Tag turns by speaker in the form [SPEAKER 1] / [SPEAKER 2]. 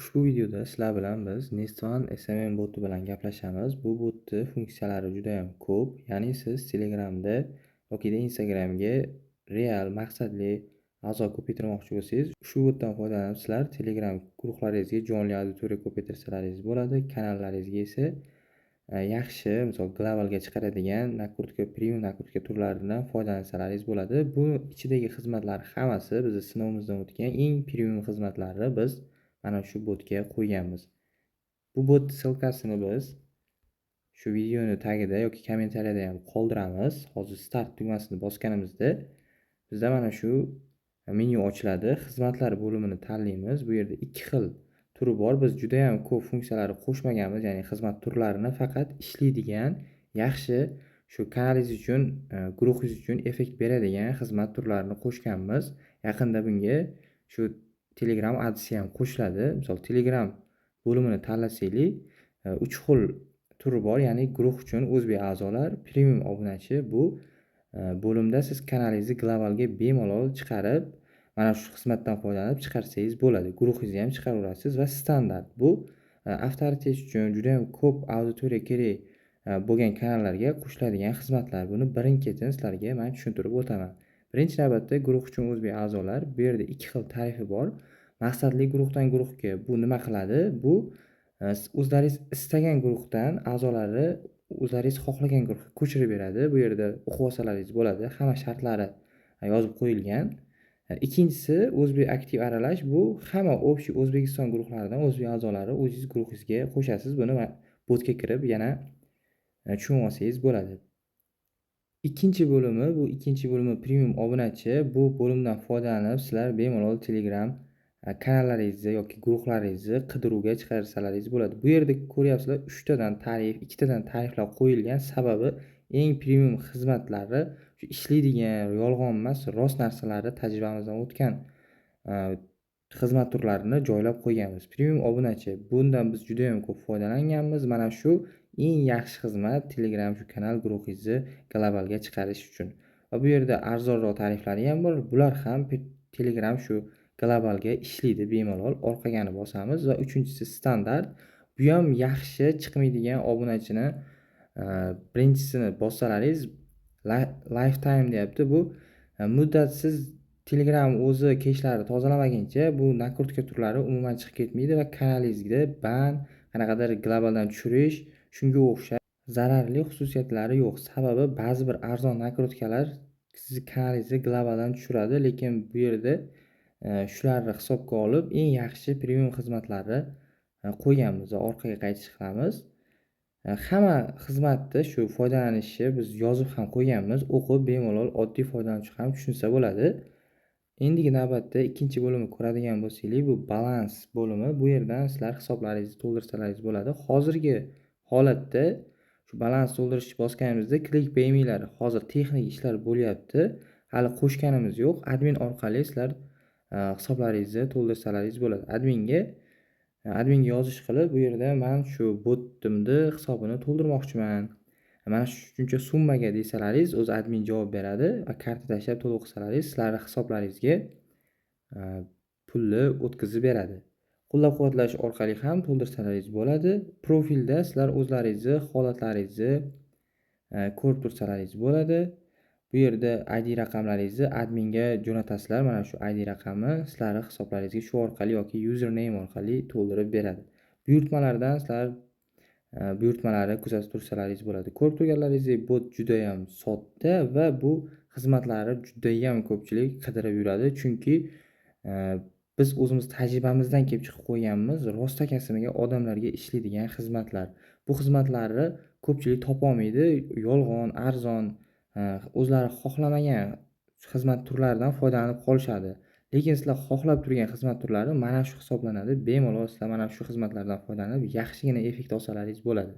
[SPEAKER 1] Ushbu videoda sizlar bilan biz Nestone SMM boti bilan gaplashamiz. Bu botni funksiyalari juda ham ko'p. Ya'ni siz Telegramda yoki Instagramga real maqsadli a'zo ko'paytirmoqchi bo'lsangiz, ushbu botdan foydalanib sizlar Telegram guruhlaringizga jonli auditoriya ko'paytirsalaringiz bo'ladi. Kanallaringizga esa yaxshi, misol, globalga chiqaradigan накрутка, premium накрутка turlaridan foydalansalaringiz bo'ladi. Bu ichidagi xizmatlar hammasi bizni sinovimizdan o'tgan eng premium xizmatlarni biz mana shu botga qo'yganmiz. Bu bot ссылка sini biz shu videoni tagida yoki kommentariyada ham qoldiramiz. Hozir start tugmasini bosganimizda bizda mana shu menyu ochiladi. Xizmatlar bo'limini tanlaymiz. Bu yerda ikki xil turi bor. Biz juda ham ko'p funksiyalarni qo'shmaganmiz, ya'ni xizmat turlarini faqat ishlaydigan, yaxshi, shu kanalingiz uchun, guruhingiz uchun effekt beradigan xizmat turlarini qo'shganmiz. Yaqinda bunga shu Telegram adsi ham qo'shiladi. Misol, Telegram bo'limini tanlasanglik, uch xil turi bor, ya'ni guruh uchun o'zbek a'zolar, premium obunachi. Bu bo'limda siz kanalingizni globalga bemalol chiqarib, mana shu xizmatdan foydalanib chiqarsangiz bo'ladi. Guruhingizni ham chiqaraverasiz. Va standart, bu avtoritet uchun juda ham ko'p auditoriya kerak bo'lgan kanallarga qo'shiladigan xizmatlar. Buni birin ketin sizlarga man tushuntirib o'taman. Birinchi navbatda guruh uchun o'zbek a'zolar. Bu yerda ikki xil tarifi bor. Maqsadli guruhdan guruhga, bu nima qiladi? Bu o'zlaringiz istagan guruhdan a'zolarni o'zlaringiz xohlagan guruhga ko'chirib beradi. Bu yerda o'qib olsalaringiz bo'ladi, hamma shartlari yozib qo'yilgan. Ikkinchisi o'zbek aktiv aralash, bu hamma общий O'zbekiston guruhlaridan o'zbek a'zolari o'zingiz guruhingizga qo'shasiz. Buni botga kirib yana tushunib olsangiz bo'ladi. Ikkinchi bo'limi, bu ikkinchi bo'limi premium obunachi. Bu bo'limdan foydalanib sizlar bemalol Telegram kanallaringizni yoki guruhlaringizni qidiruvga chiqarsalaringiz bo'ladi. Bu yerda ko'ryapsizlar, uchtadan tarif, ikkitadan tariflar qo'yilgan. Sababi eng premium xizmatlari, shu ishlaydigan, yolg'on emas, rost narsalarni, tajribamizdan o'tgan xizmat turlarini joylab qo'yganmiz. Premium obunachi, bundan biz judayam ko'p foydalanganmiz. Mana shu eng yaxshi xizmat Telegram shu kanal, guruhingizni globalga chiqarish uchun. Va bu yerda arzonroq tariflari ham bor. Bular ham Telegram shu globalga ishlaydi bemalol. Orqagani bosamiz va uchinchisi standart. Bu ham yaxshi chiqmaydigan obunachini birinchisini bossalaringiz, lifetime deyapti. Bu muddatsiz, Telegram o'zi keshlarni tozalamaguncha bu накрутка turlari umuman chiqib ketmaydi va kanalingizda ban, qanaqadir globaldan tushirish, shunga o'xshash zararli xususiyatlari yo'q. Sababi ba'zi bir arzon накрутка lar sizni kanalingizni globaldan tushiradi, lekin bu yerda shularni hisobga olib eng yaxshi premium xizmatlarni qo'yganmiz va orqaga qaytish qilamiz. Hamma xizmatni shu foydalanishi biz yozib ham qo'yganmiz, o'qib bemalol oddiy foydalanuvchi ham tushunsa bo'ladi. Endigi navbatda ikkinchi bo'limni ko'radigan bo'lsak, bu balans bo'limi. Bu yerdan sizlar hisoblaringizni to'ldirsalaringiz bo'ladi. Hozirgi holatda shu balans to'ldirishni bosganimizda Click Payme'lar hozir texnik ishlar bo'lyapti, hali qo'shganimiz yo'q. Admin orqali sizlar hisoblaringizni to'ldirsalaringiz bo'ladi. Adminga yozish qilib, bu yerda "Man shu botimni hisobini to'ldirmoqchiman mana shuncha summaga" desalaringiz, o'zi admin javob beradi va karta tashlab to'lov qilsalaringiz, sizlarni hisoblaringizga pulni o'tkazib beradi. Qo'llab quvvatlash orqali ham to'ldirsalaringiz bo'ladi. Profilda sizlar o'zlaringizni holatlaringizni ko'rib tursalaringiz bo'ladi. Bu yerda ID raqamlaringizni adminga jo'natasizlar. Mana shu ID raqami sizlarni hisoblaringizga shu orqali yoki username orqali to'ldirib beradi. Buyurtmalardan sizlar buyurtmalarni kuzatib tursalaringiz bo'ladi. Ko'rib turganlaringizdek, bot judayam sodda va bu xizmatlarni judayam ko'pchilik qidirib yuradi, chunki biz o'zimiz tajribamizdan kelib chiqib qo'yganmiz. Rostakasimiga odamlarga ishlaydigan xizmatlar. Bu xizmatlarni ko'pchilik topolmaydi. Yolg'on, arzon, o'zlari xohlamagan xizmat turlaridan foydalanib qolishadi. Lekin sizlar xohlab turgan xizmat turlari mana shu hisoblanadi. Bemalol sizlar mana shu xizmatlardan foydalanib yaxshigina effekt olsalaringiz bo'ladi.